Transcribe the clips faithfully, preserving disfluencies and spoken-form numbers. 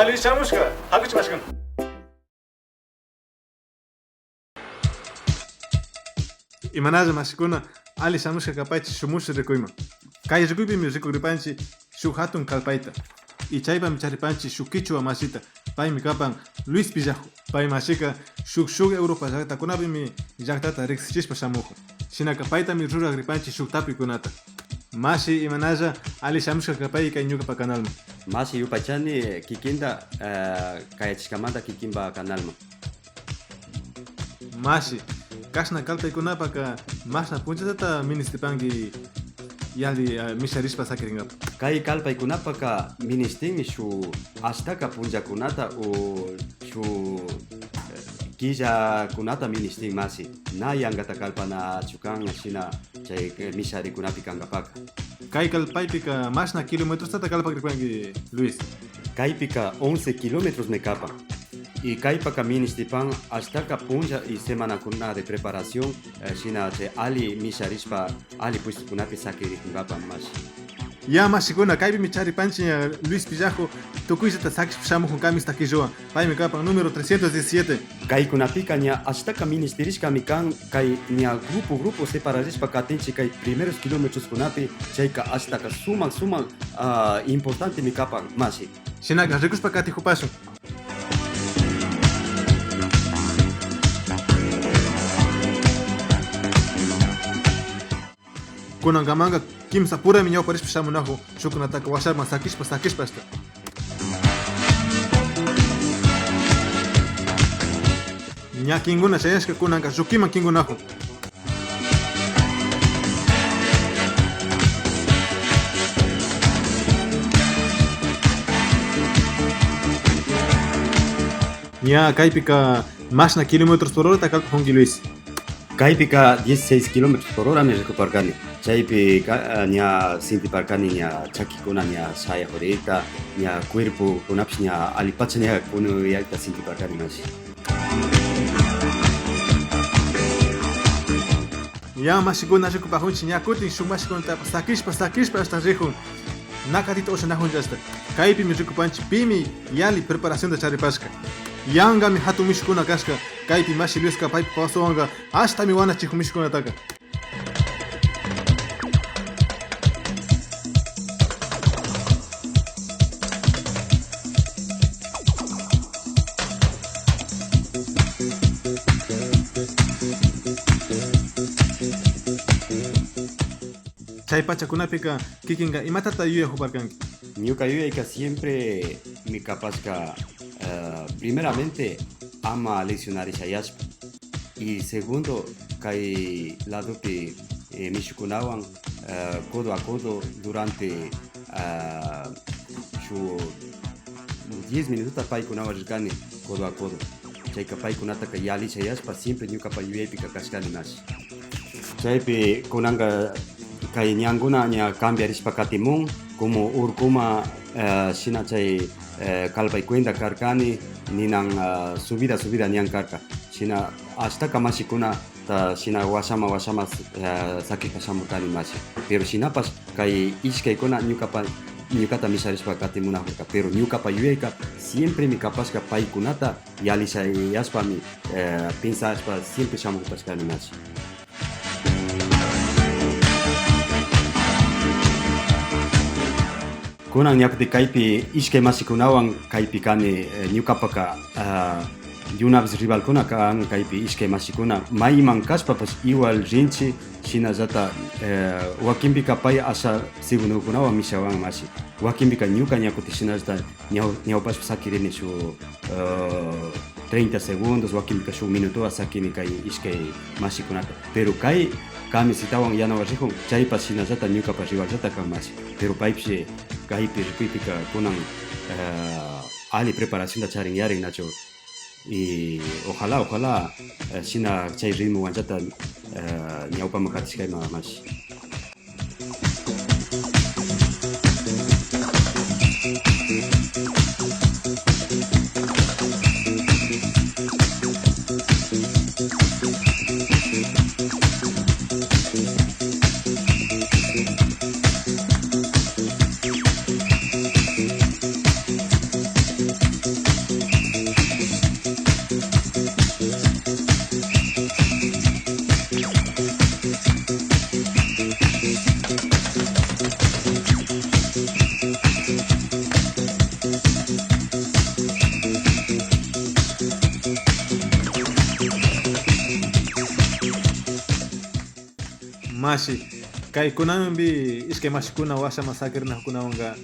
Alli shamushka, hakuchimashkan. Imanalla mashikuna, alli shamushka kapaychik shuk mushuk rikuyman. Kay rikuypimi rikugripanchik shuk hatun kallpayta. Y chaypami charipanchik shuk kichwa mashita. Paymi kapan Luis Pillaju. Pay mashika shuk, shuk Europa llaktakunapimi llaktata riksichishpa shamukun. Shinaka paytami ruragripanchik shuk tapuykunata. Mashi, imanalla, alli shamushka kapay kay ñukapa canalman. Mashi, yupaychani kikinta, eh, kayachishkamanta kikinpa canalman. Mashi, kashna kallpaykunapaka mashna punchallata ministipanki yalli, eh, misharishpa sakiringapa? Kay kallpaykunapaka ministinmi shuk ashtaka punllakunata o shuk, eh, killakunata ministin mashi. Na yankata kallpanachu kan shina chay, eh, misharikunapi kankapaka. Kay kallpaypika mashna kilometrostata kallpagripanki, Luis? Kaypika once kilómetrosmi kapan. Y kaypaka ministipan ashtaka punlla y semanakuna de preparación, eh, shina chay alli misharishpa alli puestokunapi sakirikunkapa mashi. Ya mashikuna, kaypimi charipanchik ña Luis Pillaju tukuyllata sakishpa shamukun kamistakilluwan. Paymi kapan número trescientos diecisiete. Kaykunapika ña ashtaka ministirishkami kan, kay ña grupo grupo separarishpa katinchik kay primeros kilometroskunapi, chayka ashtaka sumak sumak, ah, importantemi kapan mashi. Shinaka rikushpa katijupashun. Kunankamanka kimsa purami ñawparishpa shamunajun, shukkunataka washaman sakishpa sakishpa ashta. Ña kinkuna shayashka kunanka llukiman kinkunajun. Ña kaypika mashna kilómetros por horata kallpajunki, Luis? Kaypika dieciséis kilómetros por horami rikuparkani. Chaypi ka-, ah, ña sintiparkani ña chakikuna ña shayajurita, ña cuerpokunapish ña allipacha ña kunuyakta sintiparkani mashi. Ya mashikuna, rikupajunchik ña kutin shuk mashikunatapash sakishpa sakishpa ashta rijun. Na katita ushanajunchik ashta. Kaypimi rikupanchik pimi yalli preparacionta charipashka. Yankami hatun mishukuna kashka. Kaypi mashi Luiska paypa pasowanka ashtami wanachijun mishukunataka. Chay pachakunapika kikinka imatata yuyajuparkanki? Ñuka yuyayka siempre mi capazka, eh, primeramente ama lesionarishayashpa. Y segundo, kay ladopi, eh, mishukunawan, eh, codo a codo durante, ah, shuk diez minutota paykunawan rirkani codo a codo. Chayka paykunataka yallichayashpa siempre ñukapa yuyaypika kashkani mashi. Chaypi kunanka kay ñankuna ña cambiarishpa katimun, como urkuman, eh, shina chay, eh, kallpay cuenta karkani, ninan, ah, subida, subida ñan karka. Shina ashtaka mashikuna ta shina washaman, washaman, eh, sakishpa shamurkani mashi. Pero shinapash kay ishkaykuna ñukapa, ñukata misharishpa katimunajurka. Pero ñukapa yuyayka siempremi capazka paykunata yallichayashpami, eh, pensashpa siempre shamujupashkani mashi. Kunan ña kutin kaypi ishkay mashikunawan kaypi kani, eh, ñukapaka, ah, de una vez rivalkuna kan kaypi ishkay mashikuna. Mayman kashpapash igual rinchi, shinallata, eh, wakinpika pay asha segundokunawan mishawan mashi. Wakinpika ñuka ña kutin shinallata ñaw-, ñawpashpa sakirini shuk, eh, treinta segundos, wakinpika shuk minutowan sakini kay ishkay mashikunata. Pero kay camisetawan yanawarijun, chaypash shinallata ñukapa rivalllata kan mashi. Pero paypish kaypi rikuypika kunan, eh, alli preparacionta charin yarin nachu. Y ojalá, ojalá, eh, shina chay ritmowanllata, eh, ñawpaman katishkayman mashi. Mashi, kay kunanpi ishkay mashikuna washaman sakirinakunawanka,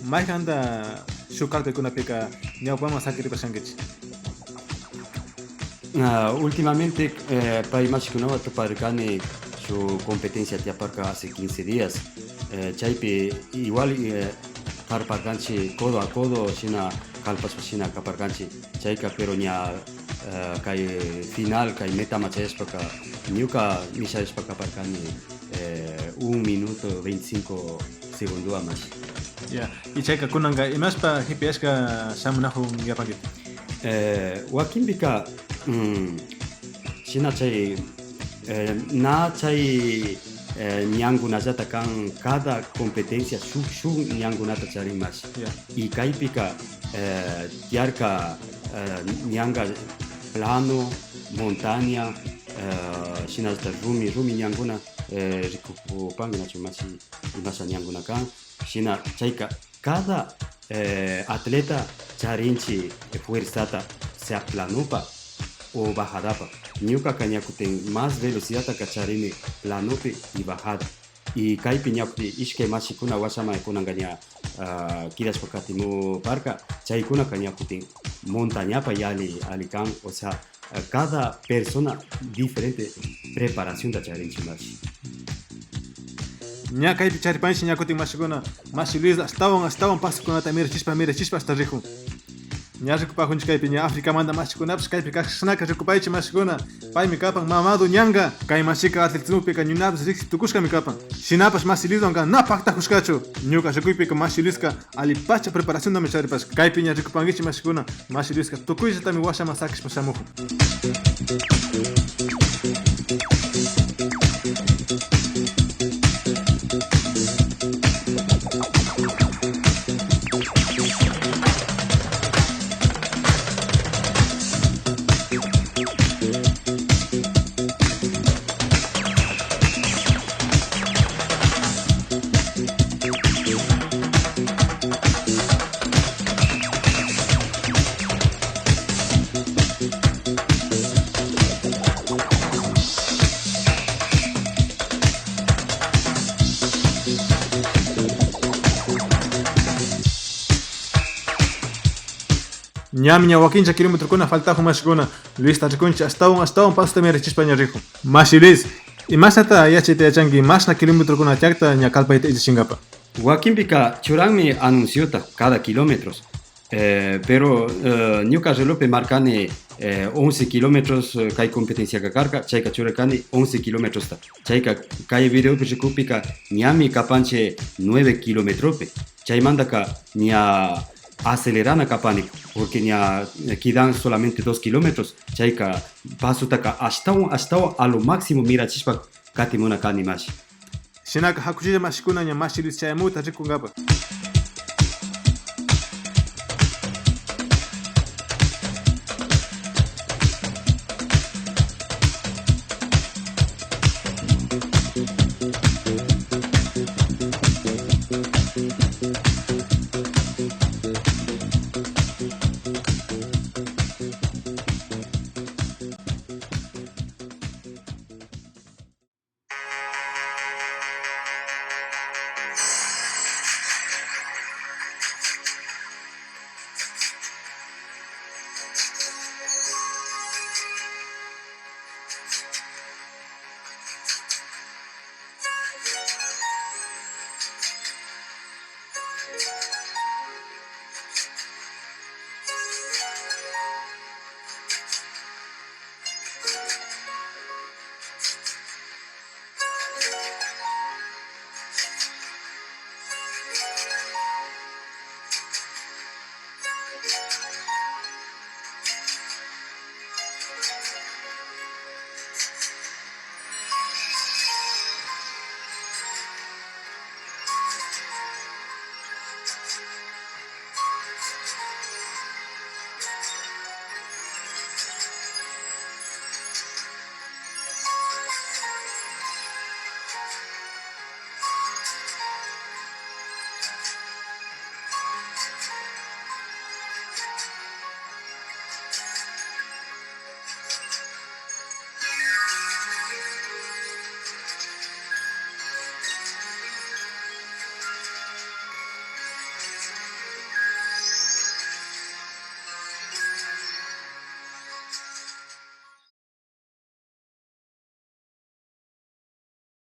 mayjanta shuk kallpaykunapika ñawpaman sakiripashankichi? Ah, últimamente, eh, pay mashikunawan tuparkani, shuk competencia tiyaparka hace quince días. Eh, chaypi igual, eh, karparkanchi codo a codo, shina kallpashpa shina kaparkanchi. Chayka, pero ña, eh, kay final, kay metaman chayashpaka, ñuka misharishpa kaparkani, eh, un minuto veinticinco segundowan mashi. Ya, y chayka kunanka imashpa jipiyashka shamunajun yapankita? Eh, wakinpika, mm, shina chay, eh, na chay, eh, ñankunallata kan, cada competencia shuk, shuk ñankunata charin mashi. Ya. Y kaypika, eh, tiyarka, eh, ñanka plano, montaña, eh, shinallata rumi, rumi ñankuna, eh, rikupanki nachu mashi, imasha ñankuna kan. Shina chayka cada, eh, atleta charinchi fuerzata, sea planopa o bajadapa. Ñukaka ña kutin más velocidadtaka charini planopi y bajada. Y kaypi ña kutin ishkay mashikuna washaman kunanka ña, ah, kidashpa katimuparka, chaykunaka ña kutin montañapa yalli, alli kan, o sea, cada persona diferente preparacionta charinchi mashi. Ña kaypi charipanchi ña kutin mashikuna, mashi Luis ashtawan, ashtawan pasukunata mirachishpa, mirachishpa hasta rikun. Ña rikupajunchi kaypi, ña Africamanta mashikunapash kaypi kashkanaka rikupaychi mashikuna. Paymi kapan Mamadu Ñanka. Kay mashika atletismopika ñunapash riksi tukushkami kapan. Shinapash mashi Luiswanka na paktajushkachu. Ñuka rikuypika mashi Luiska allipacha preparaciontami charipashka. Kaypi ña rikupankichi mashikuna, mashi Luiska tukuyllatami washaman sakishpa shamujun. Ñami ña wakincha kilometrokuna faltajun mashikuna. Luista rikunchi ashtawan, ashtawan pasota mirachishpa ña rikun. Mashi Luis, imashnata yachayta yachanki mashna kilometrokuna tiakta ña kallpayta illachinkapa? Wakinpika churanmi anunciota cada kilómetros. Eh, pero, eh, ñuka relojpi markani, eh, once kilómetros, eh, kay competenciaka karka, chayka churarkani once kilómetrosta. Chayka kay videopi rikukpika ñami kapanchi nueve kilómetropi. Chaymantaka ña acelerana kapani, porque ña quedan solamente dos kilómetros. Chayka pasotaka ashtawan, ashtawan a lo máximo mirachishpa katimuna kani mashi. Shinaka jakuchilla mashikuna ña mashi Luis chayamukta rikunkapa.